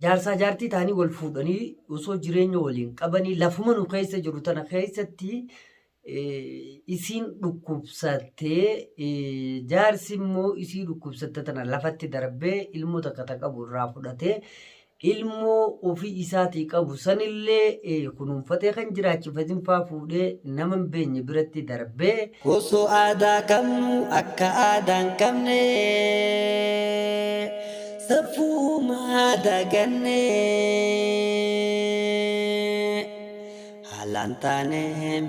Jaarsaa jaartii ta'anii wal fuudhanii osoo jireenya waliin qabanii lafuma nu keessa jiru tana keessatti isiin dhukkubsattee jaarsi immoo isii dhukkubsatte tana lafatti darbee ilmoo takka ta qabu irraa fudhatee ilmoo ofii isaatii qabu sanillee kunuunfatee kan jiraachifatin faa fuudhee nama hin beenye biratti darbee. Osoo aadaa qabnu akka aadaa hin qabne Safuuma daganne Haalaan taane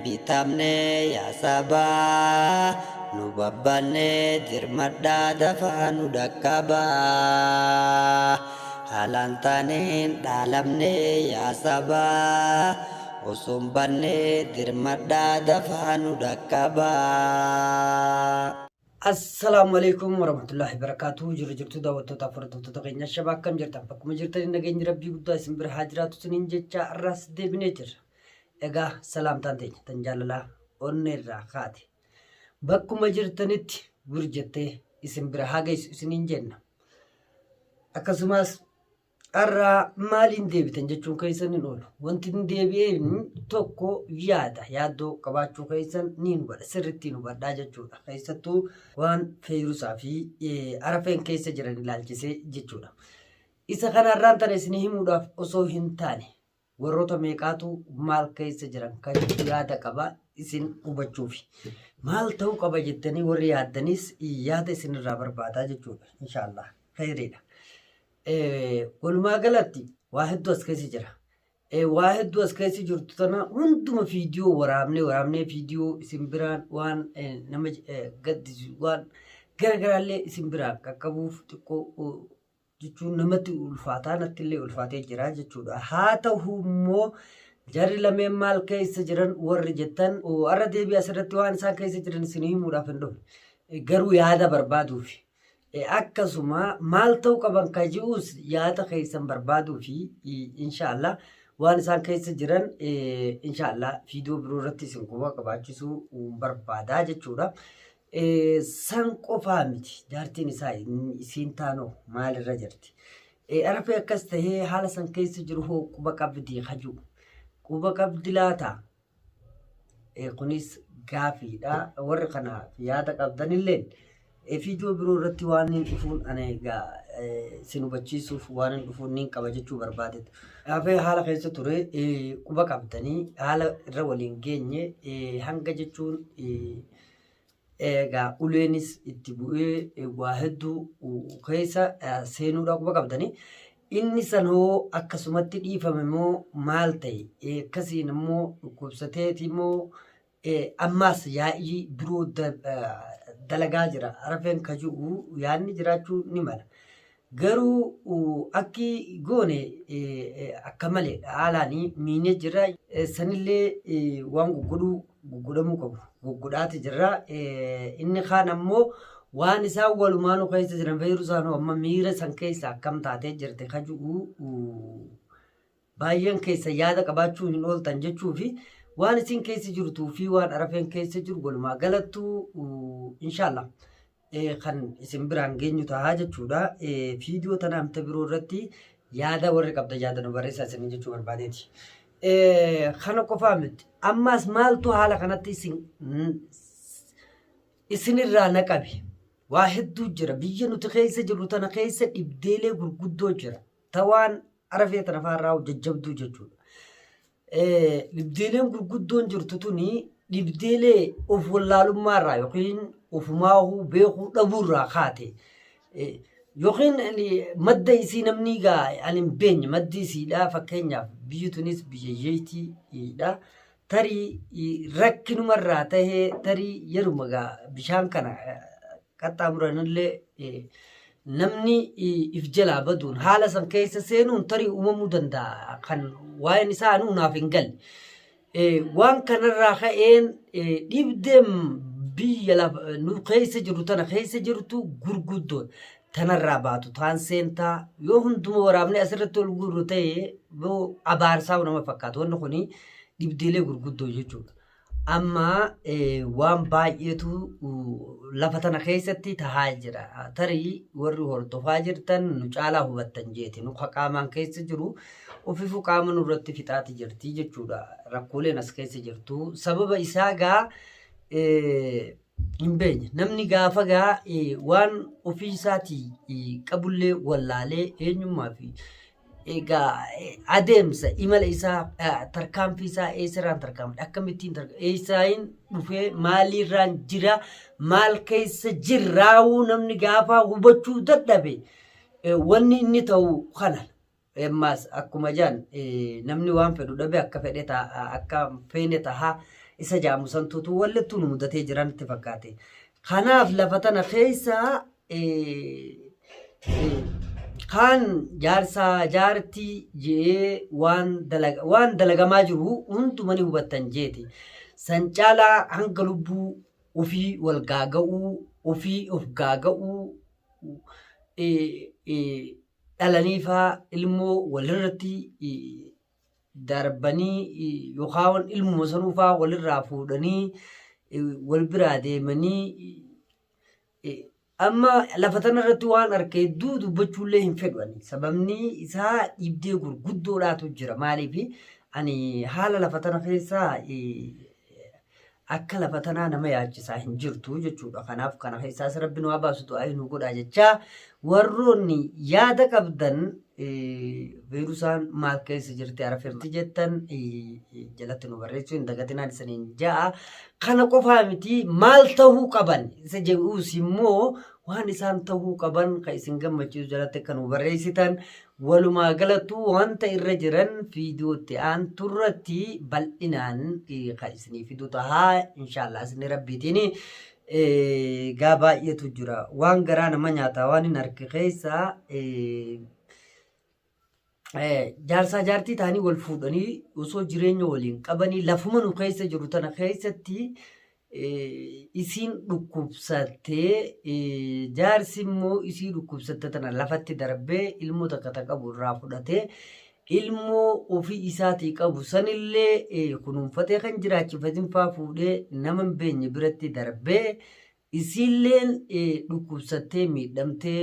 bitamne yaa sabaa Nu babbanne dirmadhaa dafaa nu dhaqqabaa Haalaan taane dhaalamne yaa sabaa Osoo hin banne dirmadhaa dafaa nu dhaqqabaa. Assalaamu alaikum warahmatullahi wabarakatuh. Jirru jirtu daawwattoota fi hordoftoota keenya shabaa akkam jirtan bakkuma jirtanii nageenyi rabbii guddaa isin bira haa jiraatu isiniin jecha har'as deebinee jirra. Egaa salaamtaan teenya tan jaalalaa onnee irraa kaate bakkuma jirtanitti wir jettee isin bira haa geessu isiniin jenna. Akkasumas Har'a maaliin deebitan jechuun keessan hin oolu. Wanti hin deebi'een tokko yaada. Yaaddoo qabaachuu keessan ni hubadha. Sirriitti hubadhaa jechuudha. Keessattuu waan feerusaa fi arafeen keessa jiran ilaalchisee jechuudha. Isa kana har'aan tana isin himuudhaaf osoo hin taane warroota meeqaatu maal keessa jiran kan yaada qaba isin hubachuufi. Maal ta'uu qaba jettanii warri yaaddanis yaada isinirraa barbaadaa jechuudha. Inshaallah kheyriidha. Walumaa galatti waa hedduu as keessa jira. Waa hedduu as keessa jirtu tana hunduma viidiyoo waraabnee waraabnee viidiyoo isin biraan waan nama gaddisiisu waan garaagaraallee isin biraan qaqqabuuf xiqqoo jechuun namatti ulfaataa natti illee ulfaatee jira jechuudha. Haa ta'u immoo jarri lameen maal keessa jiran warri jettan har'a deebii asirratti waan isaan keessa jiran isin himuudhaaf hin dhufne. Garuu yaada barbaaduufi. Akkasuma maal ta'uu qaban ka ji'us yaada keessan barbaaduu fi inshaallah waan isaan keessa jiran inshaallah viidiyoo biroo irratti isin quba qabaachisuu barbaadaa jechuudha. San qofaa miti jaartiin isaa isiin taanoo maalirra jirti. Arafee akkas ta'ee haala san keessa jiru hoo quba qabdi ka ji'u. Quba qabdi laata? Kunis gaafiidha. Warri kanaaf yaada qabdanilleen viidiyoo biroo irratti waan hin dhufuun ani egaa isin hubachiisuuf waan hin dhufuun niin qaba jechuu barbaadetu. Hafee haala keessa ture quba qabdanii haala irra waliin geenye hanga jechuun Egaa uleenis itti bu'ee waa hedduu keessa seenuudhaa quba qabdanii. Inni san hoo akkasumatti dhiifame moo maal ta'e? Akkasiin immoo dhukkubsateeti moo ammaas yaa'ii biroo dalagaa jira. Arafeen ka ji'u yaadni jiraachuu ni mala. Garuu akki goone akka maleedha. Haalaan miinee jirra. Sanillee waan goggodhuu goggodhamuu qabu goggodhaati jirra. Inni kaan ammoo waan isaan walumaanuu keessa jiran fayyadu isaanuu amma miira san keessa akkam taatee jirti ka ji'u baay'een keessa yaada qabaachuu hin ooltan jechuu fi waan isin keessa jirtuu fi waan arafeen keessa jiru walumaa galattuu inshaallah kan isin biraan geenyu ta'a jechuudha. Viidiyoo tana amta biroo irratti yaada warri qabda yaada nu barreessaa isin jechuu barbaadeeti. Kana qofaa miti. Ammaas maaltu haala kanatti isin isinirraa na qabe. Waa hedduu jira. Biyya nuti keessa jirru tana keessa dhibdeelee gurguddoo jira. Ta waan arafee tana faarraa jajjabduu jechuudha. Dhibdeeleen gurguddoon jirtu tuni dhibdeelee of wallaalummaa irraa yookiin ofumaahuu beekuu dhabuu irraa kaate. Yookiin madda isii namni egaa ani hin beekne maddi isiidha fakkeenyaaf biyyi tunis biyya hiyyeettiidha. Tarii rakkinuma irraa tahee tarii yeruma egaa bishaan kana qaxxaamuranillee namni if jalaa baduun haala san keessa seenuun tarii uumamuu danda'a kan waa'een isaa anuu naaf hin galle. Waan kanarraa ka'een dhibdeen biyya nu keessa jirru tana keessa jirtu gurguddoodha. Tanarraa baatu taan seentaa yoo hunduma waraabnee asirratti ol guurru ta'e yoo abaarsaa nama fakkaatu wanni kuni dhibdeelee gurguddoo jechuudha. Amma waan baay'eetu lafa tana keessatti tahaa jira. Tarii warri hordofaa jirtan nu caalaa hubattan jeeti. Nu qaamaan keessa jiru ofiifuu qaama nurratti fixaati jirti jechuudha. Rakkooleen as keessa jirtu. Sababa isaa gaa hin beekne. Namni gaafa gaa waan ofii isaatii qabullee wallaalee eenyummaa fi egaa adeemsa imala isaa tarkaanfii isaa eessarraan tarkaanfadha akkamittiin eessaayin dhufee maaliirraan jira maal keessa jirraawuu namni gaafa hubachuu dadhabe wanni inni ta'u kana. Ammaas akkuma jaan namni waan fedhu dhabe akka fedhe ta'a akka feene taha isa jaamu santuutu wallittuu nu mudatee jiran itti fakkaate. Kanaaf lafa tana keessa kaan jaarsaa jaartii je'ee waan dalaga waan dalagamaa jiru hunduma ni hubattan jeeti. San caalaa hanga lubbuu ofii wal gaaga'uu ofii of gaaga'uu dhalanii faa ilmoo walirratti darbanii yookaan ilmuma sanuu faa walirraa fuudhanii wal biraa deemanii amma lafa tanarratti waan arke hedduu dubbachuullee hin fedhu ani. Sababni isaa dhibdee gurguddoodhaatu jira. Maaliif ani haala lafa tana keessaa akka lafa tanaa nama yaachisaa hin jirtu jechuudha. Kanaaf kana keessaas rabbi nu haa baasu du'aa nu godhaa jechaa warroonni yaada qabdan viirusaan maal keessa jirti arafetti jettan jalatti nu barreessuu hin dagatinaan isiniin ja'a. Kana qofaa miti maal ta'uu qaban isa jedhuus immoo waan isaan ta'uu qaban kan isin gammachiisu jalatti akka nu barreessitan Walumaa galattuu wanta irra jiran viidiyoo itti aantu irratti bal'inaan kan isinii fidu taha inshaallah isin rabbiitiin gaa baay'eetu jira waan garaa nama nyaataa waan hin arge keessa jaarsaa jaartii ta'anii wal fuudhanii osoo jireenya waliin qabanii lafuma nu keessa jiru tana keessatti isiin dhukkubsattee jaarsi immoo isii dhukkubsatte tana lafatti darbee ilmoo takka ta qabu irraa fudhatee ilmoo ofii isaatii qabu sanillee kunuunfatee kan jiraachifatin faa fuudhee nama hin beenye biratti darbee isiilleen dhukkubsattee miidhamtee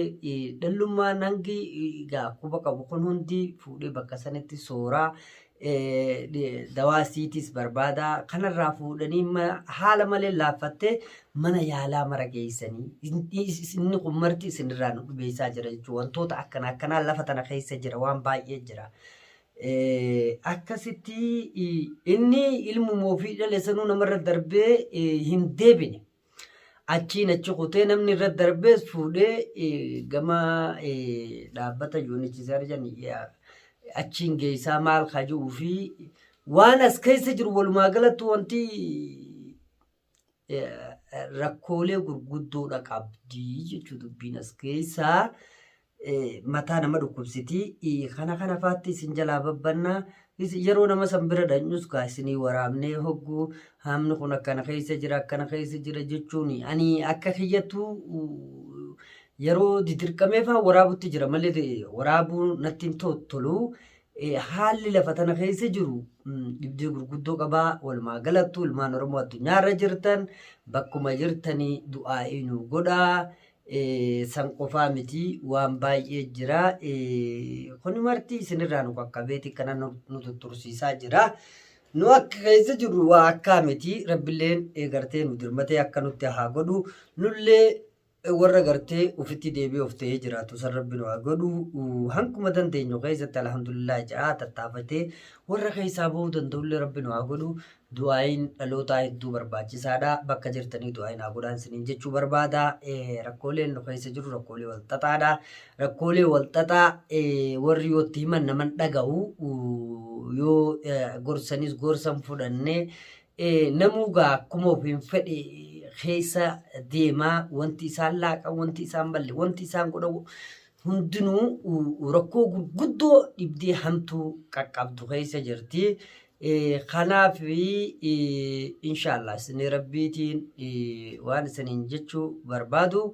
dhallummaan hangi egaa quba qabu kun hundi fuudhee bakka sanitti sooraa dawaa siitis barbaada kanarraa fuudhanii haala malee laaffattee mana yaalaa mara geessanii inni kun marti isinirraa nu dhubeessaa jira jechuudha wantoota akkana akkanaa lafa tana keessa jira waan baay'ee jira. Akkasitti inni ilmuma ofii dhale sanuu namarra darbee hin deebine. Achiin achi kutee namni irra darbees fuudhee gama dhaabbata UNHCR jedhan achiin geessaa maal haa ji'uu fi waan as keessa jiru walumaa galatti wanti rakkoolee gurguddoodha qabdi jechuu dubbiin as keessaa. Mataa nama dhukkubsiti. Kana kana faatti isin jalaa babbanna. Yeroo nama san bira dhaqnus gaa isinii waraabnee hogguu haamni kun akkana keessa jira akkana keessa jira jechuun ani akka kiyyattu yeroo didirqamee faa waraabutti jira malee waraabuu natti hin tolu. Haalli lafa tana keessa jiru dhibdee gurguddoo qabaa. Walumaa galattuu ilmaan Oromoo addunyaarra jirtan bakkuma jirtanii du'aa'ii nu godhaa. San qofaa miti waan baay'ee jira. Kuni marti isinirraa nu qaqqabeeti kana nu tuttursiisaa jira. Nu akka keessa jirru waa akkaa miti. Rabbilleen gartee nu dirmatee akka nutti haa godhu. Nullee warra gartee ofitti deebi'ee of ta'ee jiraatu san rabbi nu haa godhu. Hankuma dandeenyu keessatti alhamdulillah ja'a tattaafatee warra keessaa bahuu danda'ullee rabbi nu haa godhu. Du'aa'iin dhalootaa hedduu barbaachisaadha. Bakka jirtanii du'aa'ii naa godhaan isiniin jechuu barbaada. Rakkooleen nu keessa jiru rakkoolee wal xaxaadha. Rakkoolee wal xaxaa warri yoo itti himan naman dhaga'u yoo gorsanis gorsan fudhanne namuu gaa akkuma ofiin fedhe keessa deemaa wanti isaan laaqan wanti isaan balle wanti isaan godhan hundinuu rakkoo gurguddoo dhibdee hamtuu qaqqabdu keessa jirti. Kanaaf inshaallah isin rabbiitiin waan isiniin jechuu barbaadu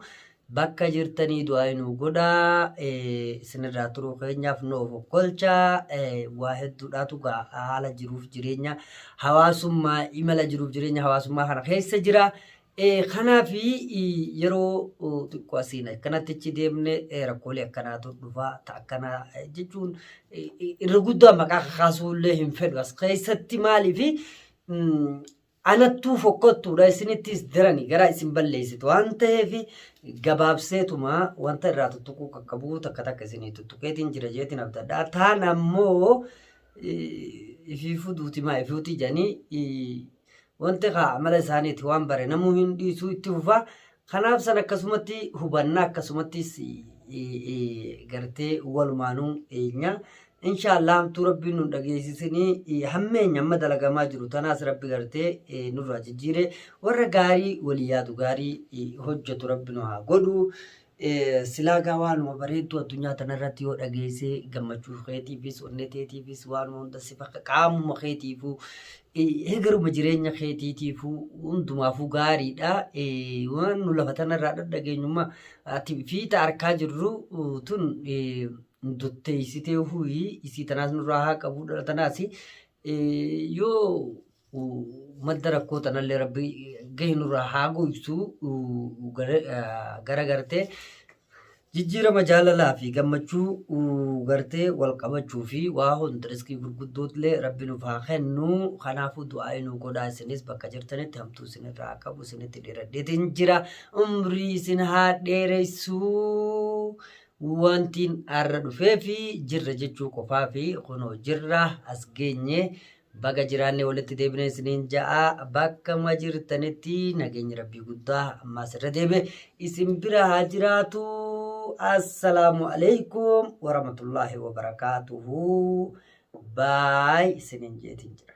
Bakka jirtanii du'aa nuu godhaa. Isinirraa turuu keenyaaf nu of okkolchaa. Waa hedduudhaatu gaa haala jiruuf jireenya hawaasummaa imala jiruuf jireenya hawaasummaa kana keessa jira. Kanaaf yeroo xiqqoo asiin akkanatti achi deemne rakkoolee akkanaatu dhufa ta akkanaa jechuun irra guddaa maqaa kakaasuu illee hin fedhu as keessatti maaliif anattuu fokkottuudha isinittis darani garaa isin balleessitu waan ta'eef gabaabseetuma wanta irraa tuttuquu qaqqabuu takka takka isinii tuttuqeetiin jira jeetiin abdadha. Taan ammoo ifiifuu duutimaa ifuuti jedhanii wanti kaa amala isaaniiti waan bare namuu hin dhiisuu itti fufa. Kanaaf san akkasumatti hubanna akkasumattis gartee walumaanuu eenya. Inshaallah hamtuu rabbiin nun dhageessisinii hammeenya amma dalagamaa jiru tanaas rabbi gartee nurraa jijjiire warra gaarii walii yaadu gaarii hojjetu rabbi nu haa godhu. Silaa gaa waanuma bareedduu addunyaa tanarratti yoo dhageessee gammachuu keetiifis onnee teetiifis waanuma hunda si bakka qaamuma keetiifuu hegeruma jireenya keetiitiifuu hundumaafuu gaariidha. Waan nu lafa tanarraa dhadhageenyummaa ati fiixa harkaa jirru tun dotteessitee huyi isii tanaas nurraa haa qabuu dhala tanaas yoo madda rakkoo tanallee rabbi gahe nurraa haa goysu gara gartee jijjiirama jaalalaa fi gammachuu gartee wal qabachuu fi waa hunda riskii gurguddootillee rabbi nuuf haa kennu. Kanaafuu du'aa nu godhaa isinis bakka jirtanitti hamtuu isinirraa haa qabu isinitti dheeradheetiin jira. Umrii isin haa dheeressu. Wantiin har'a dhufee fi jirra jechuu qofaa fi kunoo jirra as geenye. Baga jiraanne walitti deebine isiniin ja'a bakkama jirtanitti nageenyi rabbii guddaa ammaas irra deebe isin bira haa jiraatu. Assalaamu alaikum warahmatullaahi wabarakaatuhu. Baay isiniin jeetiin jira.